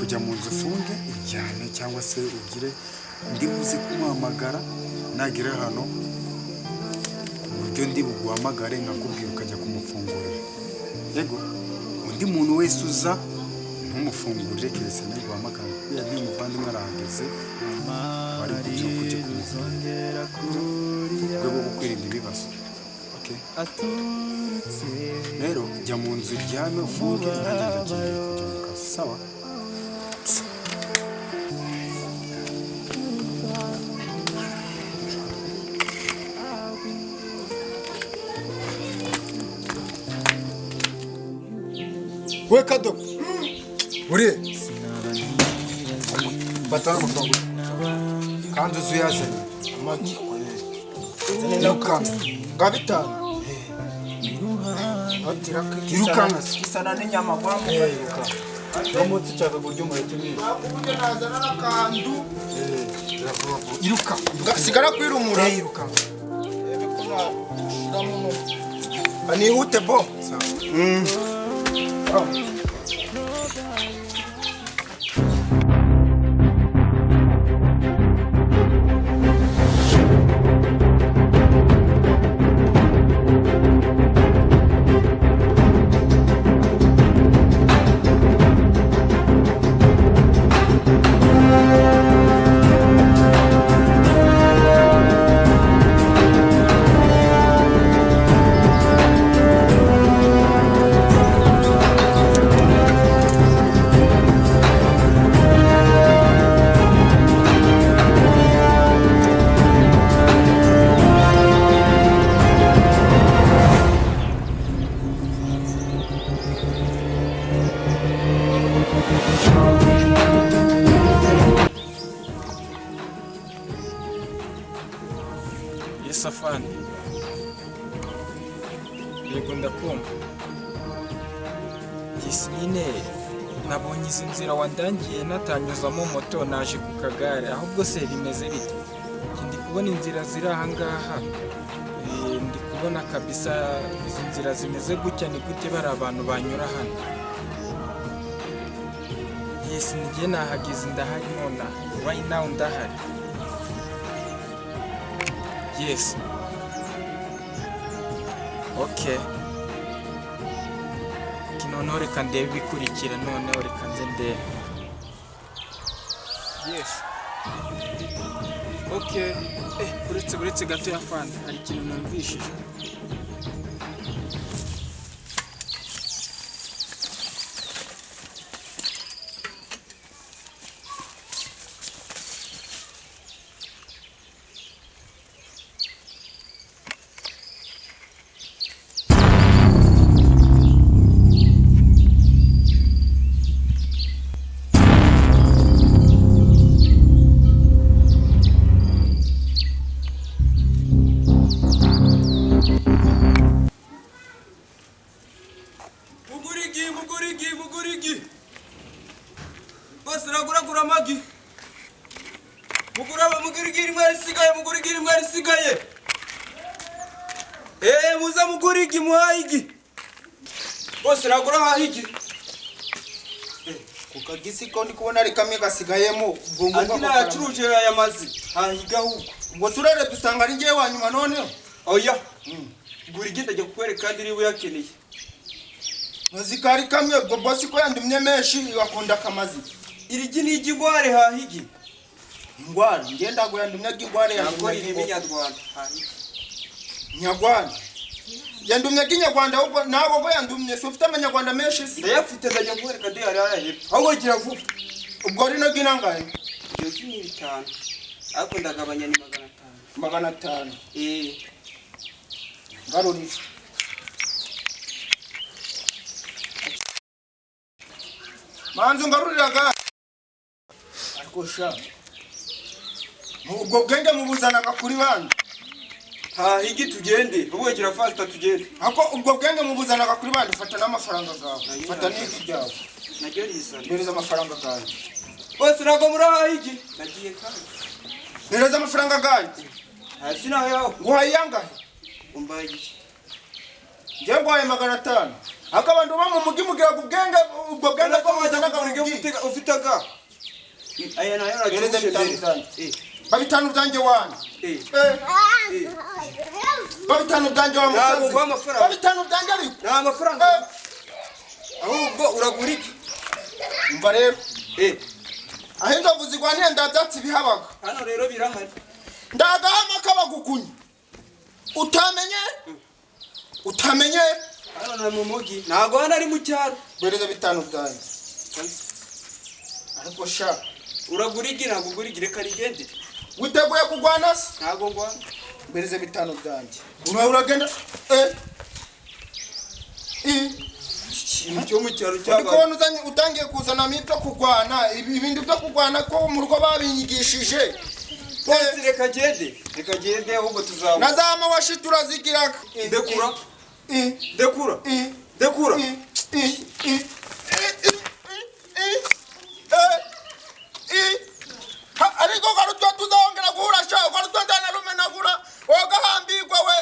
Kujya mu nzu ufunge uryame, cyangwa se ugire ndi buze kumuhamagara nagera hano, ku buryo ndi buguhamagare nkakubwira ukajya kumufungurira. Yego, undi muntu wese uza ntumufungurire keretse niguhamagara, kubera niba umuvandimwe arahageze aba ari kubyuka ujye kumufungurira mu rwego rwo kwirinda ibibazo. Okay. Rero jya mu nzu uryame ufunge, nanjye ndagiye kujya mu kazi. Sawa? We Kadogo, uri fata amafaranga kandi uzi uyazanye. Amagi. Irukanka. Nga 5. Irukanka se. Kisana n'inyama kwa Irukanka. Uno munsi nshaka kurya umureti mwinshi. Uburyo nazana n'akantu. Vuba vuba. Iruka. Sigara kwirumura. Irukanka. Rebe ko nashiramo no. Nihute bo. Sawa. Yes, afande. Yego, ndakumva. Yes, nyine nabonye izi nzira wandangiye natanyuzamo moto, naje ku kagare. Ahubwo se bimeze bite? Njye ndi kubona inzira ziri aha ngaha. Ndi kubona kabisa izi nzira zimeze gutya, ni gute bari abantu banyura hano? Yes, njye nahageze, ndahari nonaha. Right now ndahari. Yes. Okay. Ati noneho reka ndebe ibikurikira, noneho reka nze ndebe. Yes. Okay. Uretse gato ya fanda, hari ikintu numvishije. Mugurigi, mugurigi, mugurigi. Bose uraguragura amagi. Mugura, mugurigi rimwe risigaye, mugurigi rimwe risigaye. Muza mugurigi muhaye igi. Bose uragura hahe igi. Ku kagisi ko ndi kubona ari kamwe gasigayemo, ubwo ngubwo Ati nayacuruje aya mazi. Hahiga ahubwo. Ubwo turere dusanga ari njyewe wa nyuma noneho. Oya. Gura igi ndajya kukwereka kandi niba uyakeneye. Muzi ko ari kamwe, ubwo bosi ko yandumye menshi akunda akamazi. Iri gi ni igigware, hahigi. Ingware, njye ndago yandumye igigware. Ntabwo Yandumye riri ibinyarwanda. Hahigi. Nyarwanda. Yandumye inyarwanda ahubwo ntabwo ngo yandumye, si ufite amanyarwanda menshi se? Ndayafite, ndajya kukwereka ndi hari hariya hepfo. Ahubwo gira vuba. Ubwo rino ginangahe? Iryo gi ni 5. Ariko ndagabanya ni 500. 500. Eh. Ngarurira. Manzu ngarurira ga. Ariko sha. Ubwo bwenge mubuzanaga kuri bande? Hahigi tugende. Ubwo gira fasta tugende. Ako ubwo bwenge mubuzanaga kuri bande, fata n'amafaranga gawe. Fata n'igi ryawe. Naryo rizana. Mpereza amafaranga gawe. Bose ntabwo muri hahigi. Nagiye kandi. Mpereza amafaranga gawe. Hasi naho yaho. Nguhaye yangahe? Umbaye iki? Njye nguhaye 500. Ariko abantu bo mu mugi mugira ubwenge, ubwo bwenge bwo muzanaga mu Ufite mugi. Ufite aga. Aya nayo Bereza aracuruje bitanu mbere. byanjye. Eh, Ba bitanu byanjye wana. eh. Eh, ba bitanu byanjye wa Ntabwo musazi. nguha amafaranga. Ba bitanu byanjye ariko. Nta mafaranga. Eh, Ahubwo uragura iki? Umva rero. Eh, Aho inzovu zigwaniye nda byatsi bihabaga. Hano rero birahari. Ndagahama kabagukunye. Utamenye? Utamenye? Hano ni mu mugi. Ntabwo hano ari mu cyaro. Bereza bitanu byanjye. Ariko sha, Uragura igi, ntabwo ugura igi, reka rigendere. witeguye kugwana se? Ntabwo ngwana. Bereza bitanu byanjye. Ura uragenda eh. I Ikintu cyo mu cyaro Uri cyabaye. kubona utangiye kuzana ibyo kugwana, ibindi byo kugwana ko mu rugo babinyigishije. Bose reka agende. Reka agende ahubwo tuzabona. Na za mawashi turazigiraga. Ndekura. I Ndekura. I Ndekura. I I I I I I I Ha, ariko garutwa tuzongera guhura sha, garutwa ndanarumenagura wagahambirwa we.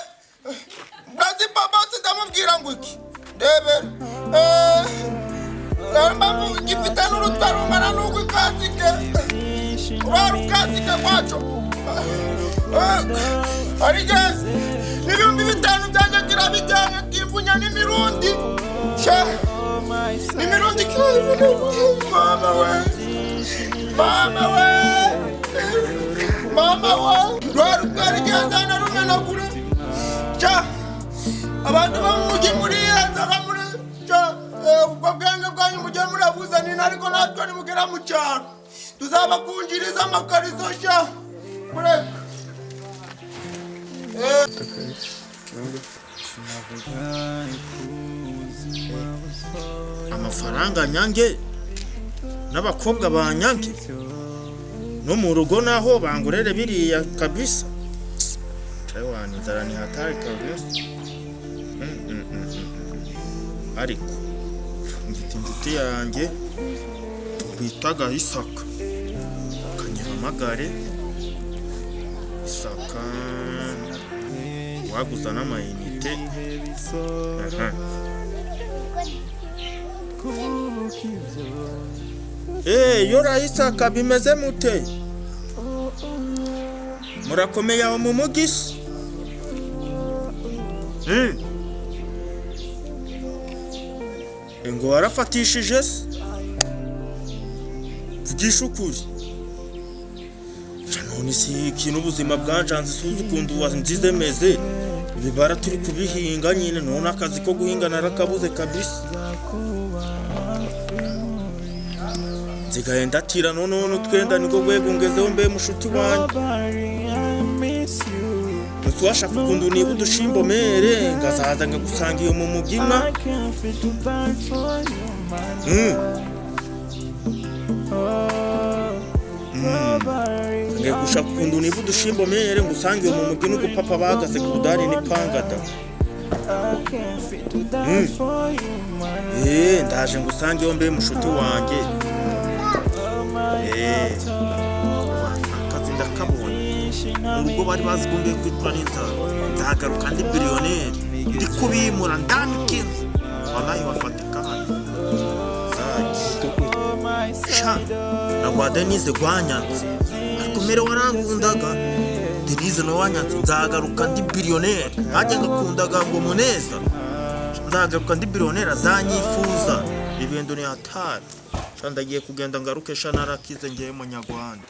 Burazipa bose ndamubwira ngo iki ndebere. Eh, mpamvu ngifite n'urutwe rungana n'urwo ikasike, rwa rukasike rwacu. Ariko 5000 byanjye kirabijyanye, kimvunya n'imirundi sha, n'imirundi. Mama we, mama we, mama we, rwa rutwe rugendana rumenagura sha. Abantu bo mu mujyi muriyenzaga muri sha. Ubwo bwenge bwanyu mujye murabuzanira, ariko natwe nimugera mu cyaro tuzabakunjiriza amakariso sha, mureka. Amafaranga nyange n'abakobwa ba nyange no mu rugo naho bangurere biriya kabisa. Ewana, inzara ni hatari kabisa. Ariko mfite inshuti yanjye bitaga Isaka, kanyihamagare Isaka waguza n'amayinite. Aha. Eh, yora Isaka, bimeze mute? Murakomeye aho mu mugisi? Ngo warafatishije se? Vugisha ukuri. Sha none si ikintu ubuzima bwanjanze, suzi ukuntu wanzize meze. Ibibara turi kubihinga nyine, none akazi ko guhinga narakabuze kabisa. Nsigaye ndatira noneho n'utwenda, niko rwego ngezeho mbe mushuti wanjye. Ese washaka ukuntu niba udushimbo mere ngazaza ngagusanga iyo mu mugina? Ngiye gushaka ukuntu niba udushimbo mere ngusange iyo mu mugina, ubwo papa bahagaze ku budari n'ipangada. Eh, ndaje ngusange iyo mbe mushuti wanjye. Eh, akazi ndakabonye. Mu rugo bari bazi ko ngiye kwicwa n'inzara, nzagaruka ndi biliyoneri, ndi kubimura ndandika inzu, wallahi wafatika hano zaki sha. Na rwa Denise rwanyanze, ariko mbere warankundaga. Denise nawe wanyanze, nzagaruka ndi biliyoneri, nanjye ngakundaga ngo muneza. Nzagaruka ndi biliyoneri, azanyifuza. Ibintu ni hatari sha, ndagiye kugenda ngaruke sha, narakize ngewe munyarwanda.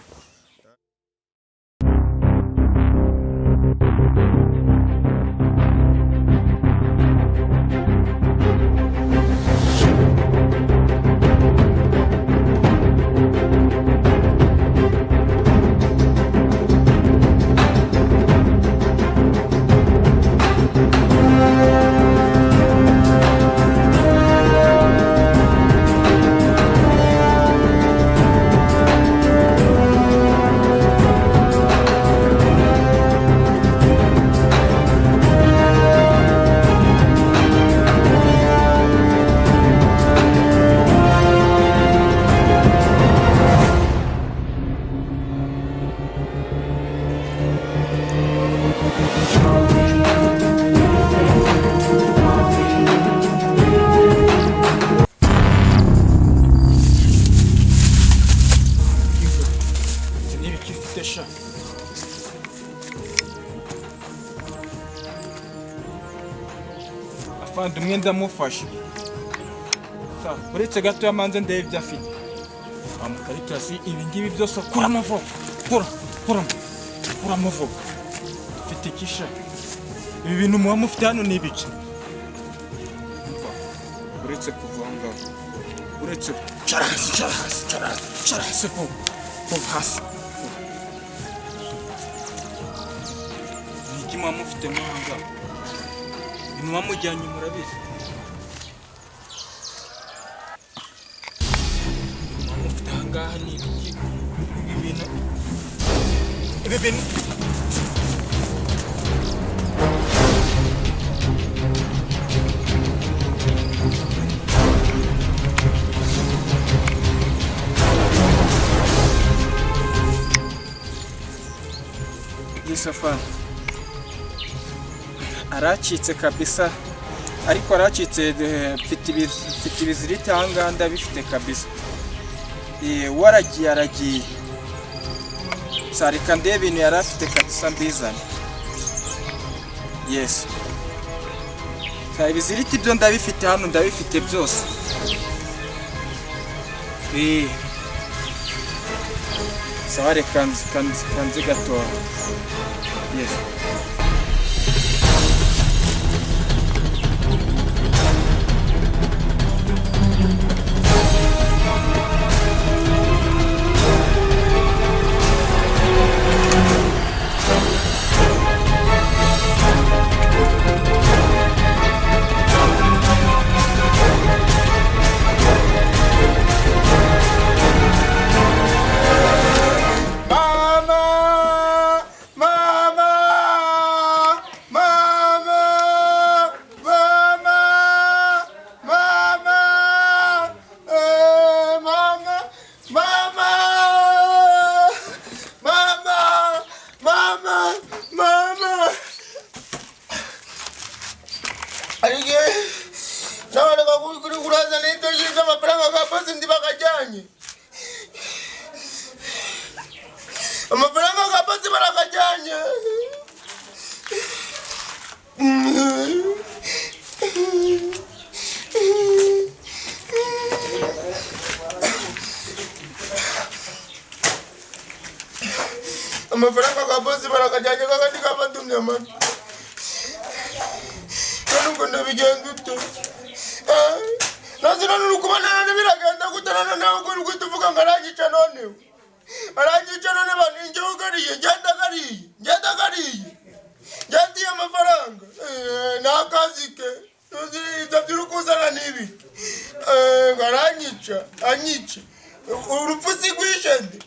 Fandi umwe ndamufashe. Sa, uretse gato yamanze ndebe ibyo afite. Amukaritasi ibi ngibi byose kuramo vuba. Kura, kuramo. Kuramo vuba. Mfite ikisha. Ibi bintu muba mufite hano ni ibiki? Umva, uretse kuva aho ngaho. Uretse cara hasi, cara hasi, cara hasi, cara hasi vuba. Vuba hasi. Vuba. Ni iki muba mufite mo aha ngaha? Ibintu muba mujyanye murabizi. Ibintu muba mufite aha ngaha ni ibiki? Ibi bintu. Ibi bintu. Yusufa aracitse kabisa, ariko aracitse, mfite ibiziriti aha ngaha ndabifite kabisa. Waragiye aragiye. Sarika ndebe ibintu yari afite kabisa mbizane. Yes. Sa ibiziriti byo ndabifite hano, ndabifite byose. Sawa, reka nzi gatoya. Yes. Mama! Mama! Mama! Mama! Mama! Mama! Mama! Mama! Mama! Mama! Arike, nabareka kuri kurazana ibyo yize amafaranga ka ndibakajyanye. Amafaranga ka bosi barakajyanye. Amafaranga ka bosi barakajyanye kakandi kabadumye amatwi. None ubwo ndabigenza ute? Nazi none uri kubona none biragenda gute none nawe uri guhita uvuga ngo aranyica noneho. Aranyica none bantu ugariye ngenda gariye ngenda gariye ngendiye amafaranga ni akazi ke. Tuzi ibyo by'uri kuzana ni ibiki? Ngo aranyica anyice urupfu si rwishe nde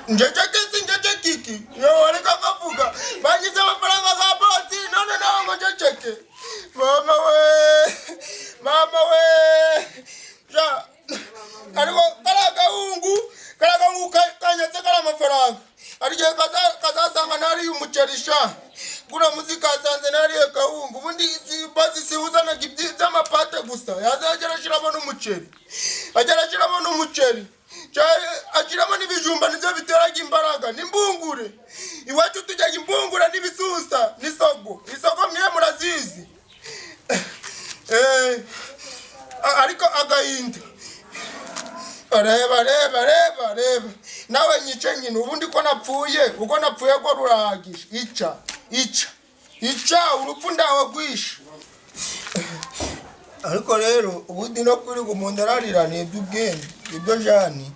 njeceke si njeceke iki reka nkavuga banyize amafaranga ka bosi none nawe ngo njeceke. Mama we, mama we, ja ariko kariya gahungu, kariya gahungu kanyatse kariya amafaranga hari igihe kazasanga ntariye umuceri sha gura muzi kasanze ntariye gahungu. Ubundi basi siwuzanaga iby'amapate gusa, yazagera ashiramo n'umuceri, agera ashiramo n'umuceri, ashiramo n'ibijumba nibyo biteraga imbaraga n'imbungure. Iwacu tujyaga imbungure n'ibisusa n'isogo. Isogo mwe murazizi. Ariko agahinda. Reba reba reba reba nawe nyice nyine ubundi ko napfuye, uko napfuye ko rurahagije. Ica ica ica urupfu ndawe rwishe. Ariko rero ubundi no kwirirwa umuntu ararira ni iby'ubwenge, ibyo jani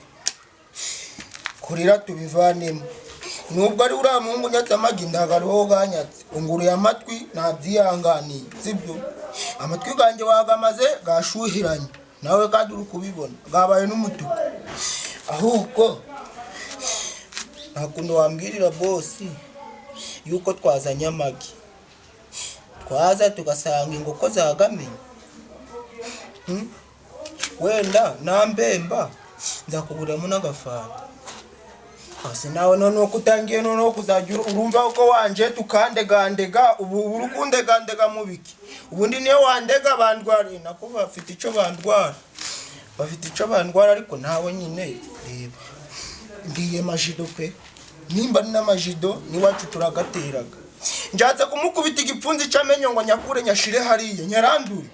kurira tubivanemo. Nubwo ari uriya muhungu unyatse amagi ntabwo ari wowe uganyatse, unguruye amatwi ntabyihanganiye, sibyo? Amatwi ganjye wagamaze gashuhiranye nawe kandi uri kubibona gabaye n'umutuku. Ahubwo nta kuntu wambwirira bosi yuko twazanye amagi, twaza tugasanga inkoko zagamenye. Wenda nambemba nzakuguriramo n'agafanta. Ase nawe none uko utangiye noneho kuzajya urumva uko wanje tukandegandega, ubu uri kundegandega mu biki? Ubundi niyo wandega bandwara nako bafite icyo bandwara, bafite icyo bandwara. Ariko nawe nyine reba ngiye majido pe, nimba ari n'amajido n'iwacu turagateraga. Nshatse kumukubita igipfunsi cy'amenyo ngo nyakure nyashire hariya nyarandure.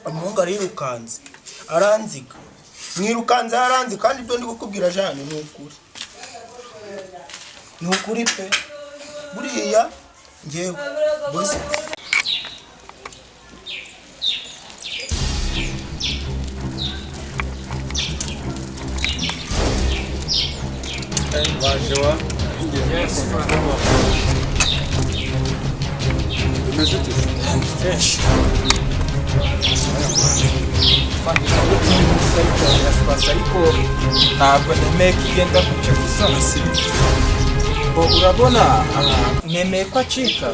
Umuhungu arirukanze aranziga, mwirukanze aranzi. Kandi ibyo ndi kukubwira Jane ni ukuri, ni ukuri pe. Buriya njyewe bosi Waje wa? Yes. Bimeze ute se? Fresh. Ariko ntabwo nemeye ko igenda gutyo gusa. Bo urabona, nemeye ko acika,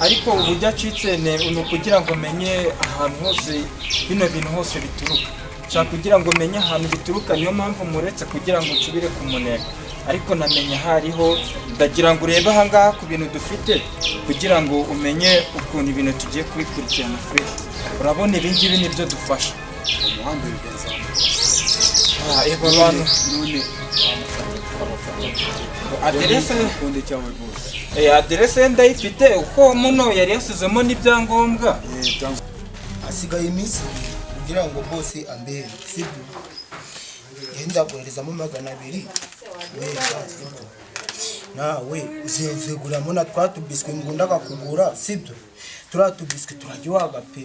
ariko uburyo acitse ni ukugira ngo menye ahantu hose bino bintu hose bituruka. Nshaka kugira ngo menye ahantu bituruka, niyo mpamvu muretse kugira ngo nsubire kumuneka. Ariko namenye aho ariho. Ndagira ngo urebe ahangaha ku bintu dufite kugira ngo umenye ukuntu ibintu tugiye kubikurikirana fresh. Urabona ibi ngibi nibyo dufasha. Umuhanda bigenza. Eba abantu. None bamufata tukabafata. Aderese. Ukundi cyawe rwose. Aderese ye ndayifite, uko muno yari yasizemo n'ibyangombwa. Hasigaye iminsi 2 kugira ngo bose ambere, sibyo? Njye nzaguherezamo 200 wenda, sibyo? Nawe uzeguramo na twa tubiswi ngundaga kugura, sibyo? Turiya tubiswi turaryohaga pe,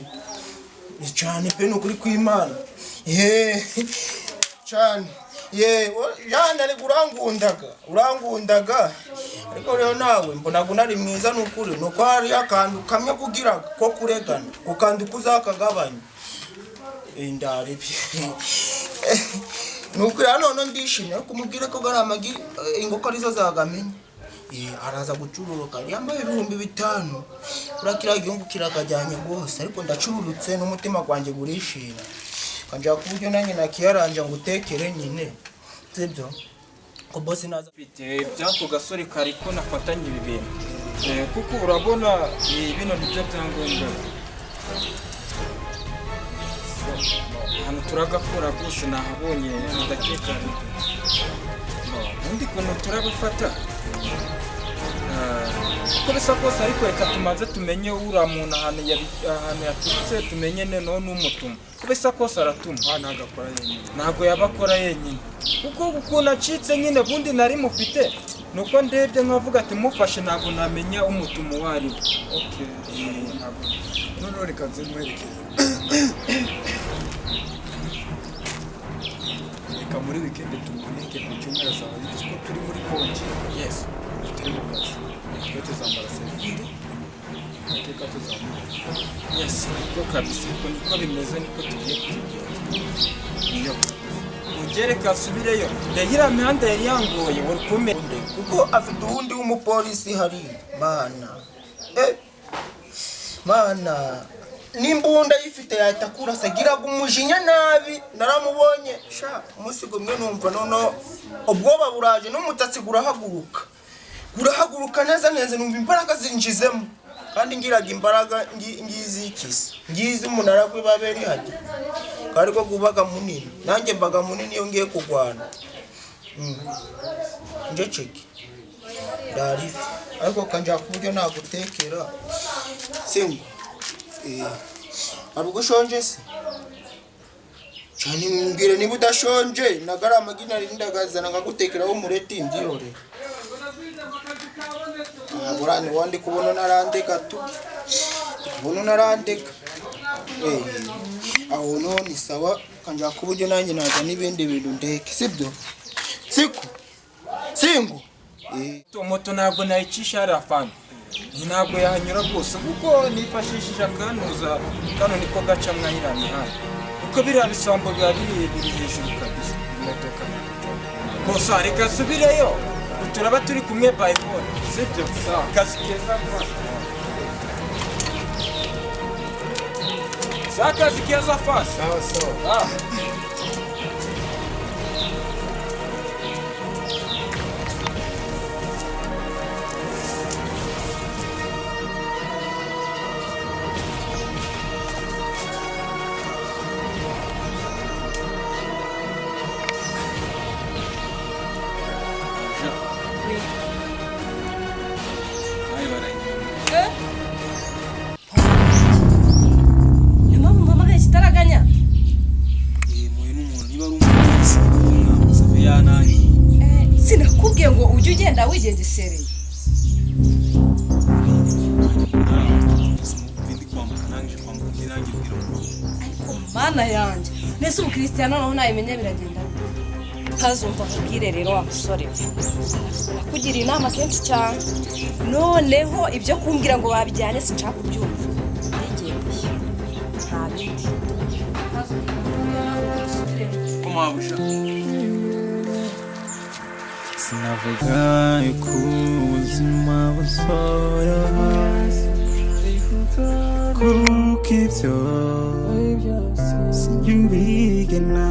ni cyane pe, ni ukuri kw'Imana. Ye cyane ye Jane, ariko urangundaga, urangundaga. Ariko rero nawe mbonaga unari mwiza, ni ukuri. Ni uko hari akantu kamwe kugira ko kuregana ku kantu kuzakagabanya ndarebye, ni ukuri. Hano none ndishimye, ariko umubwire ko gariya amagi ingoko arizo zagamenya. Araza gucururuka yambaye 5000. Buriya kiriya gihugu kirakajyanye rwose, ariko ndacururutse n'umutima gwanjye gurishimye. Kanjya ku buryo nanjye nakiyaranja ngo utekere nyine, sibyo? Ko bosi naza Mfite by'ako gasore kari ko nafatanye ibi bintu. Kuko urabona, bino nibyo byangombwa. Ahantu turagakora rwose nahabonye, ndakeka ubundi kuntu turabafata. Uko bisa kose, ariko reka tumanze tumenye uriya muntu ahantu ahantu yaturutse, tumenye noneho n'umutuma. Uko bisa kose aratuma. Ntabwo akora yenyine. Ntabwo yaba akora yenyine, kuko ukuntu acitse nyine ubundi nari mufite, nuko ndebye nkavuga ati mufashe ntabwo namenya umutuma uwo ari we. Okay, ntabwo. Noneho reka nze nkwerekere. Reka muri weekend tumuneke, ku cyumweru azaba yize ko turi muri konji. Yes. Turi mu kazi. Twe tuzambara sevire. Iteka tuzamura. Yes, niko kabisa, uko niko bimeze, niko tugiye kubigenza. Iyo ugereka nsubireyo, iriya mihanda yari yangoye wari kumenya. Kuko afite uwundi w'umupolisi hariya. Mana, mana, n'imbunda ayifite yahita akurasa. Agiraga umujinya nabi, naramubonye sha umunsi gumwe, numva noneho ubwoba buraje n'umutatsi gurahaguruka, gurahaguruka neza neza, numva imbaraga zinjizemo. Kandi ngiraga imbaraga ngizikisi ngizi umunara gw'ibaberi hajya kandi ko gubaga munini, nanjye mbaga munini iyo ngiye kugwana. Njeceke ndarife, ariko kanja ku buryo nagutekera singo. Hari ubwo ushonje se? Cyane mbwire niba udashonje, nagara amagi nari ndagazana nkagutekeraho umureti mbyihorere. Ntabwo ni wandi kubona narandega tu, ndi kubona narandega. Aho no ni sawa, kanja ku buryo nanjye naza n'ibindi bintu ndeke, sibyo? Siko singo. Moto ntabwo nayicisha hariya fani, ntabwo yahanyura rwose, kuko nifashishije akantuza kano niko gaca mwahiriya mihanda, kuko biriya bisambo biba biri hejuru kabisa imodoka. Gusa reka nsubireyo, turaba turi kumwe by phone, sibyo? Akazi keza vuba. Sa akazi keza fasi. Sawa sawa. Nawe barayimenya. Uri sérieux? Ndi kwambuka, nangije kwambuka, undi nanjye mbwira mu rugo. Ariko Mana yanjye, mbese ubu Christian noneho nabimenya biragenda bite? Ntazumva. Akubwire rero wa musore we, nakugiriye inama kenshi cyane. Noneho ibyo kumbwira ngo babijyanye sinshaka kubyumva. Ndigendeye, nta bindi. Ko mabusha. Sinavuga yuko ubuzima buzoroha, kuko ibyo sinjye ubigena.